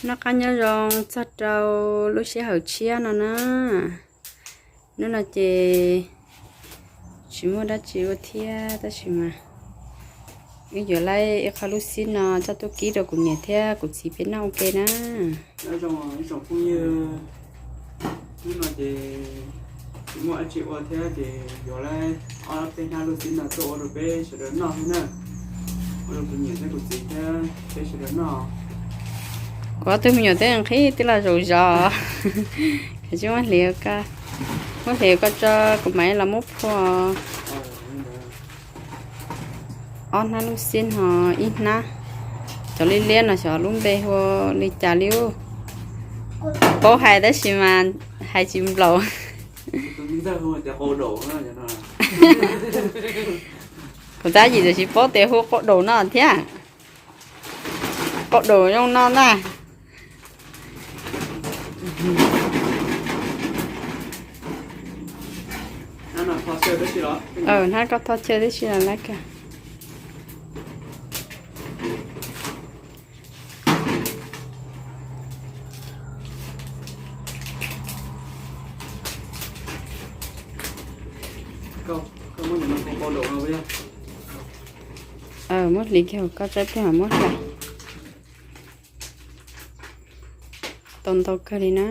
Noj qab nyob zoo txog rau lub sij hawm tshiab no na. Hnub no ces tsis muaj dab tsi ua thiab tab sis mas wb yuav laib ib qho lub xib no coj tuaj kib rau kuv niam thiab kuv txiv peb noj ua ke na. Nyob zoo ib tsoom phooj ywg, hnub no ces tsis muaj dab tsi ua thiab ces yuav laib ob peb hnab lub xib no tuaj ua rau peb sawv daws noj thiab na. Ua rau kuv niam thiab kuv txiv thiab peb sawv daws noj. Kuv ob tug me nyuam twb nqhis twb los zaum zov. Kav tsij muab hliv, muab hliv ko tso, kuv mam los muab phua. Ob hnab lub xib no, ib hnab. Cov liab liab no xyov lub npe hu li cas li ub. Paub hais tab sis mas hais tsis nplaum. Kuv tab yim tiam sis paub tias hu qau daum no thiab. Qau daum zoo no na. Hnab koj tho chaw tib si los lawm kawg. Muab hliv kiag koj tsob pliag muab hlais. Tau ntau kawg li na.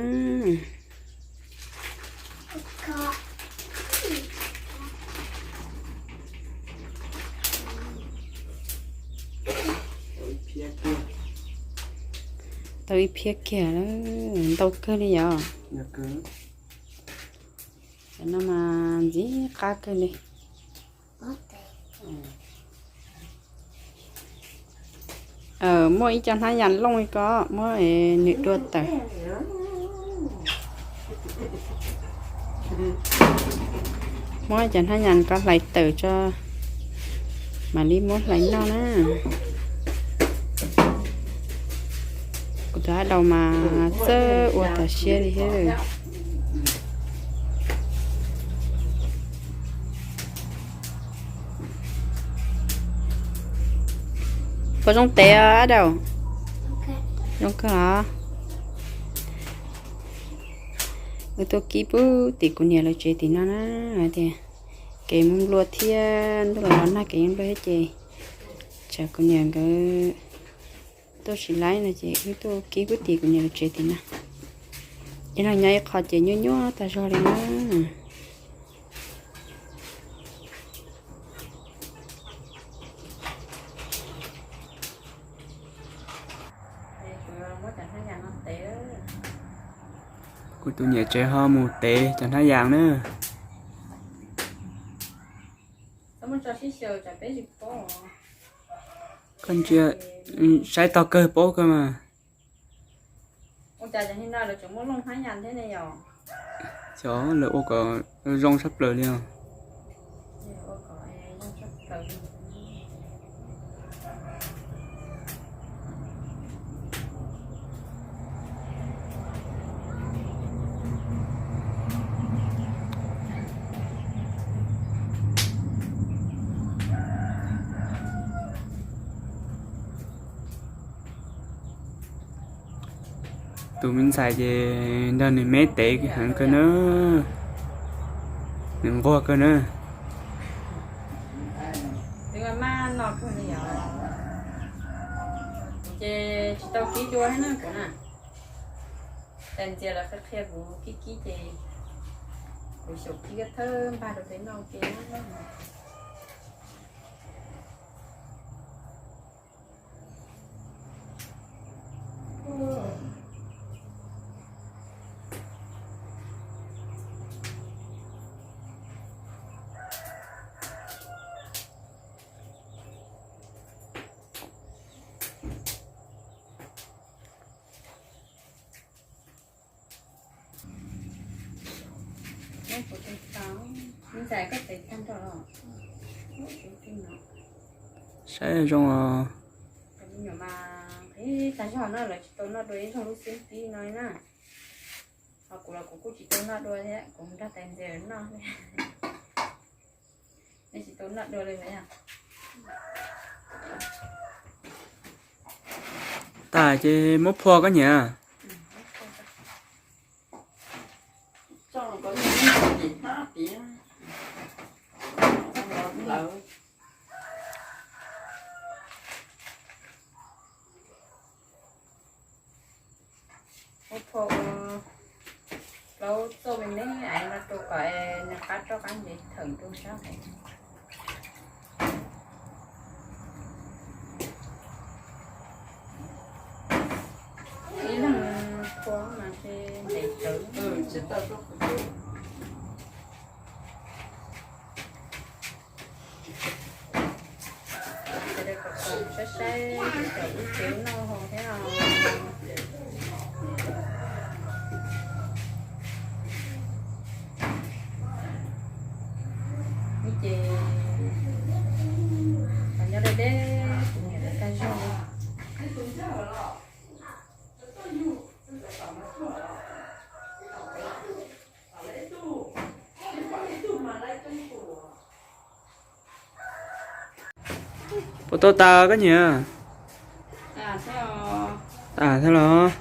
Tau ib phiab kiag, ntau kawg li yom. Cov no mas ntxim qab kawg li. Muaj ib co hnab yas looj li ko, muab nws dua tawm. Muab cov hnab yas ko hlais tawm tso, mam li muab hlais noj na. Kuv tus dab laug mas txawj ua tas siab li thiab. Puas zoo tev os dab laug? Zoo kawg os. Wb tuaj kib puag tim kuv niam lawv tsev tim no na, hais tias kev mus nplua thiab ntuj los los nag kev mus nplua thiab ces tsam kuv niam nkawd tuaj tsis laib no ces wb tuaj kib puag tim kuv niam lawv tsev tim no. Ib leeg nyob ib qho ces nyuaj nyuaj tag zog li na. Kuv tus niam tsev ho mus tev cov hnab yas na. Koj ntsia, saib tog kawg paub kawg mas. Xyov lawv ua kom zoo tshaj plaws li os. Tus me ntxhais ces nrog nws me tev heev kawg na, nws nquag kawg na. Ces tsis tau kib dua thiab na kuv na. Tais ntxias lawv qhia qhia kuv kib kib ces kuv xyaum kib thawj npag rau peb noj ua ke na. Saib zoo os. Tag zog no lawv tsis tau noj dua ib zaug lub xib tib no na. Ho kuv los kuv kuj tsis tau noj dua thiab, kuv nrog tais ntxias noj. Nej tsis tau noj dua li los yog? Tas ces muab phua koj niam. Muab phua ua plaub txoj me me aiv no rau kom nws qab roj qab ntev thawm rau sab hauv. Ib leeg phua mas ntev tawv. Saib saib kom ib tsev noj hauv thiab os. Ces qhov nyob deb deb, kuv niam lawv tag zog li. Puas tau tas koj niam? Tas thiab los?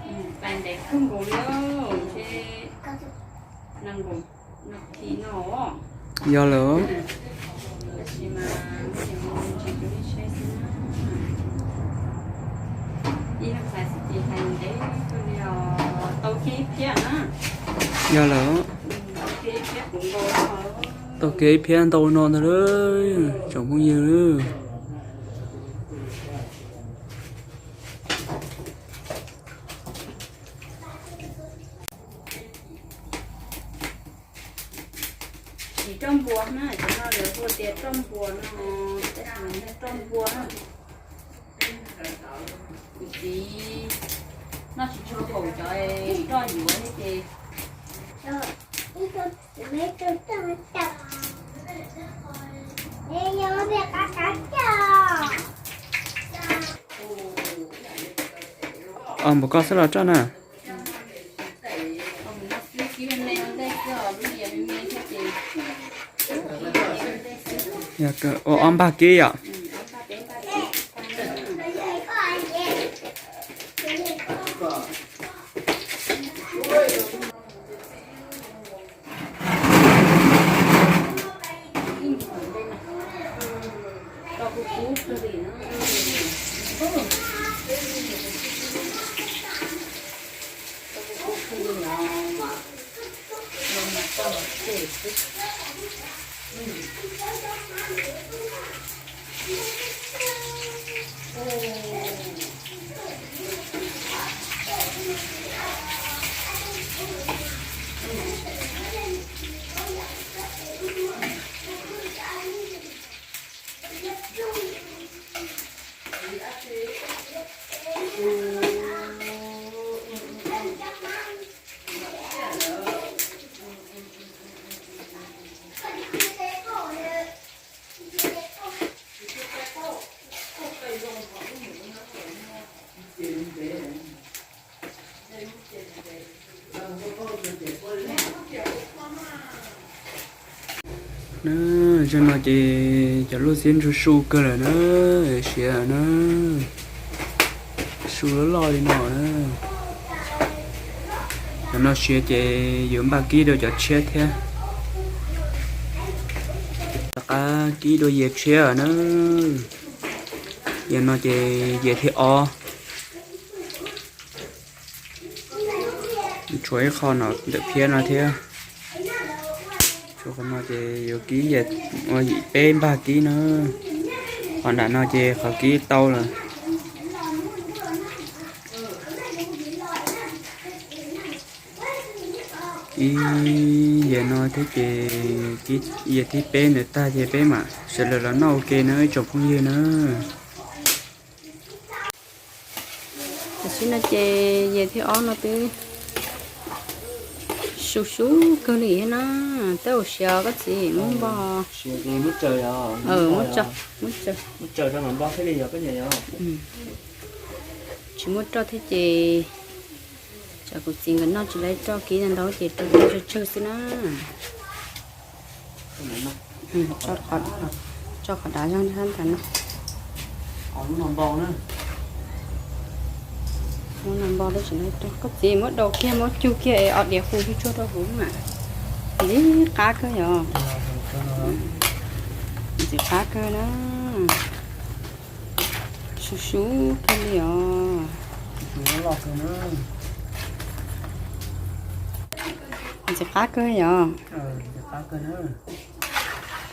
Yog lawm. Yog lawm. Tau kiag ib phiab ntau no ntag tsoom phooj ywg. Siv roj npua na, cov no lawv hu tias roj npua no, tej no yog roj npua na. Kuv txiv noj tsis tshua haum cov roj yuav thiab ces. Os, npaum ko xwb los roj na. Yog ua ob npag kib yom? Na, zaum no ces cov luj xiab ntsuag su kawg lawm na, siav na, su loj loj li no na. Cov no siav ces yuav npaj kib dua cov tshiab thiab. Rov qab kib dua yias tshiab na. Yog no ces yias thib ob. Tshuav ib qho no ntawm phiab no thiab. Tshuav qhov no ces yuav kib ua yim peb npag kib na. Qhov nram no ces qhov kib tau lawm. Kib yias no thiab ces kib yias thib peb ntawd tag ces peb mam sawv daws los noj ua ke na ib tsoom phooj ywg na. Tam sim no ces yias thib ob no twb su su kawg li thiab na. Twb ua siav koj txiv, muab npog, muab tsaws, tsis muaj roj thiab ces tsam kuv txiv nkawd noj tsis tau roj kib ntau ces rau kib tsawg tsawg xwb na. Tso qhov dav zog ntag no. Npog, koj txiv muab daus kiag, muab cug kiag es ob diav qus tsuag tsuag rau hauv na. Ntxim qab kawg yom. Ntxim qab kawg na. Sub sub kawg li os. Ntxim qab kawg yom.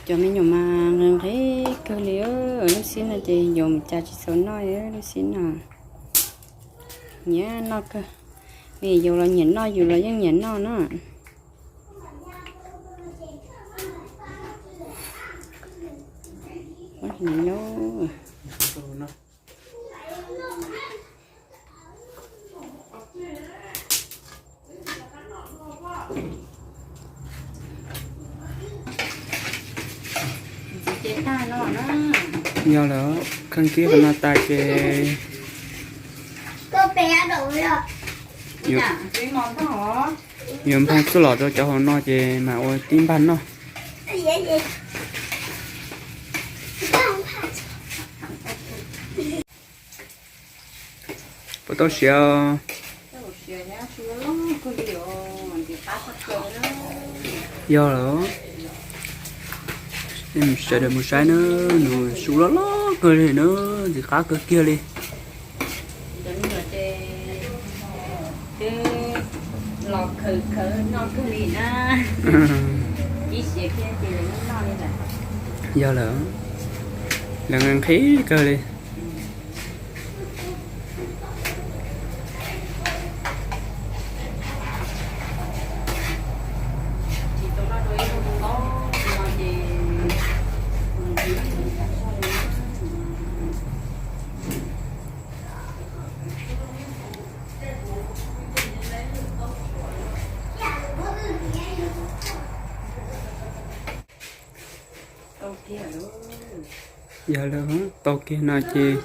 Cov me nyuam mas nqhis nqhis kawg li. Lub sib no ces yuav mus cas tsis txaus noj lub sib no. Nyiam noj kawg. Me nyuam los nyiam noj, yus los yeej nyiam noj na. Yog lawm, kheej kib qhov no tas ces yuav nphoo txuj lom rau cov hauv no ces mam ua tib npag noj. Puas tau siav? Yog lawm, sawv daws mus saib na, nws su loj loj kawg li na, ntxim qab kawg kiag li. Yog lawm, lawv nqhis kawg li. Yog lawm, tau kiag no ces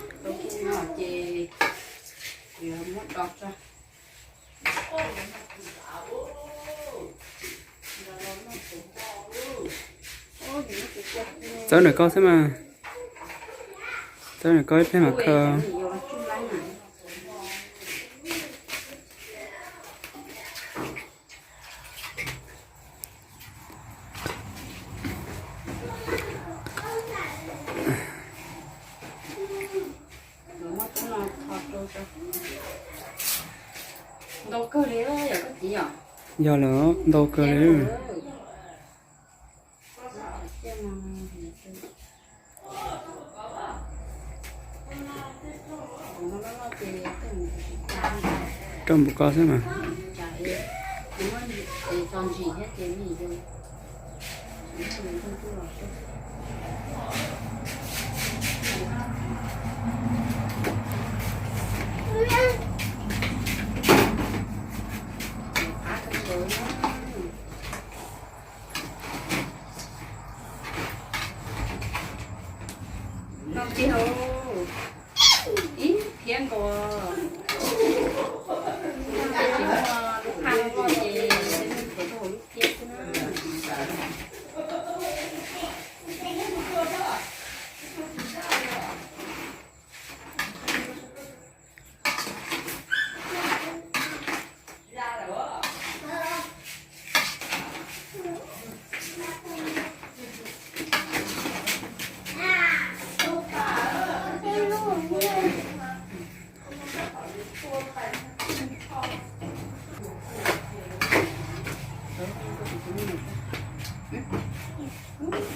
txawb ntawm koj xwb mas, txawb ntawm koj ib pliag mam khaws. Ntau kawg li, yog lawm, ntau kawg li. Rau npaum ko xwb mas. Ib phiab nkaus. Tsis muaj lub qhaj loj ces thiaj rau hauv lub phiab xwb na.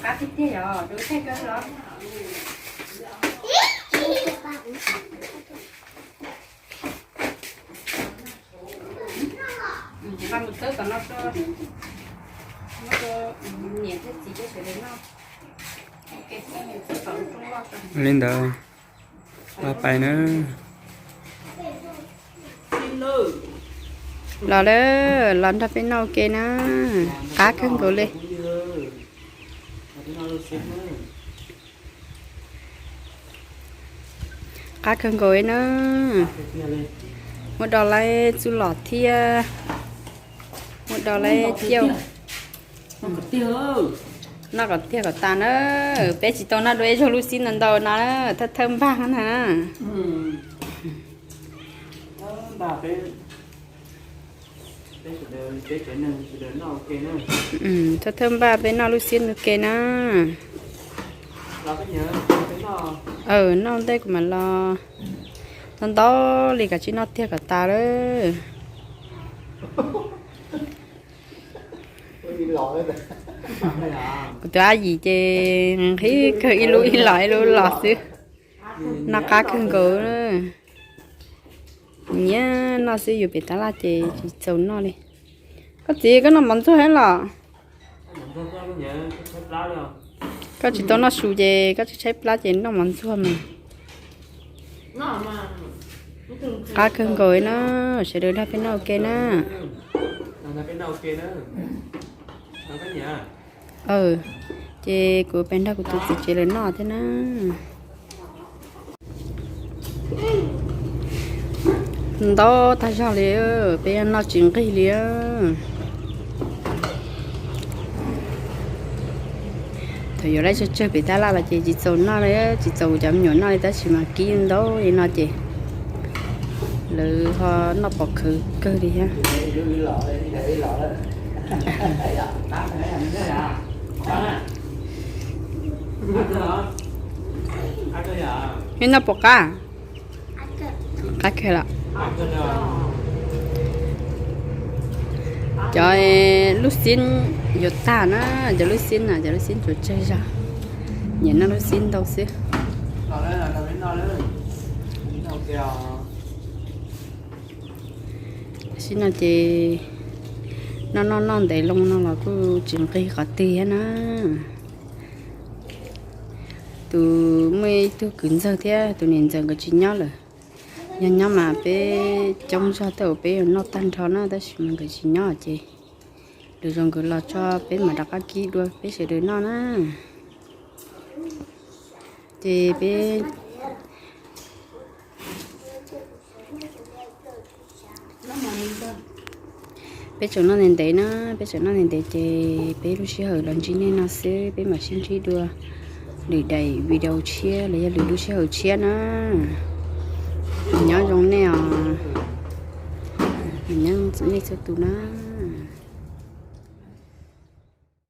Qab tiag tiag yog rau thaij kawg los. Nqa mus txawb tom no rau, muab rau niam thiab txiv thiab sawv daws noj. Li ntawd, los pais na. Los lawm, los nrog peb noj ua ke na. Qab kawg nkaus li. Qab kawg nkaus li na. Muab do laib txuj lom thiab muab do laib ciaj. Noj kom tiag kom tas na. Peb tsis tau noj dua ib zaug lub xib ntau ntau no, thawj thawj npag na. Thawj thawj npaj peb noj lub xiab ua ke na. Noj ntej kuv mam los. Ntau ntau li, kav tsij noj tiag kom tas lawm. Kuv tus Ab Yim ces nqhis kawg, ib lub ib los ib lub los xwb. Noj qab kawg nkaus. Nyiam noj xwb, yus pem tab laj ces tsis txaus noj li. Koj txiv, koj noj mov ntxuag los? Koj tsis tau noj su ces koj tsis tshaib plab ces noj mov ntxuag mas. Qab kawg nkaus na. Sawv daws nrog peb noj ua ke na. Ces kuv pem nrog kuv tus txiv tsev lawv noj thiab na. Ntau tag zog li, peb noj tsis nqig li. Thaum yuav laij tsawg tsawg pem tab laj los ces tsis txaus noj li, tsis txaus cov me nyuam noj li, tab sis mas kib ntau li no ces lawv ho noj pom khawv kawg li thiab. Neb noj puas qab? Qab kawg los? Cov lub xib yuav tag na, cov lub xib na, cov lub xib tsuas tsawg zog, nyiam noj lub xib ntau xwb. Tam sim no ces noj noj noj ntev loo no los kuj tsis nqig qhov twg thiab na. Tus muaj ib tug kwv ntxawg thiab tus niam ntxawm nkawd tsis nyob lawm. Yog nyob mas peb coob zog tej zaum peb yuav noj tag nrho na, tab sis mas nkawd tsis nyob ces lwm zaus nkawd los tso peb mam rov qab kib dua peb sawv daws noj na. Ces peb, peb tseem noj ntev ntev na, peb tseem noj ntev ntev ces peb lub sij hawm los ntsib nej no xwb, peb mam sib ntsib dua lwm daim video tshiab los yog lwm lub sij hawm tshiab na. Nyob zoo nej os, nyob zoo nej txhua tus na.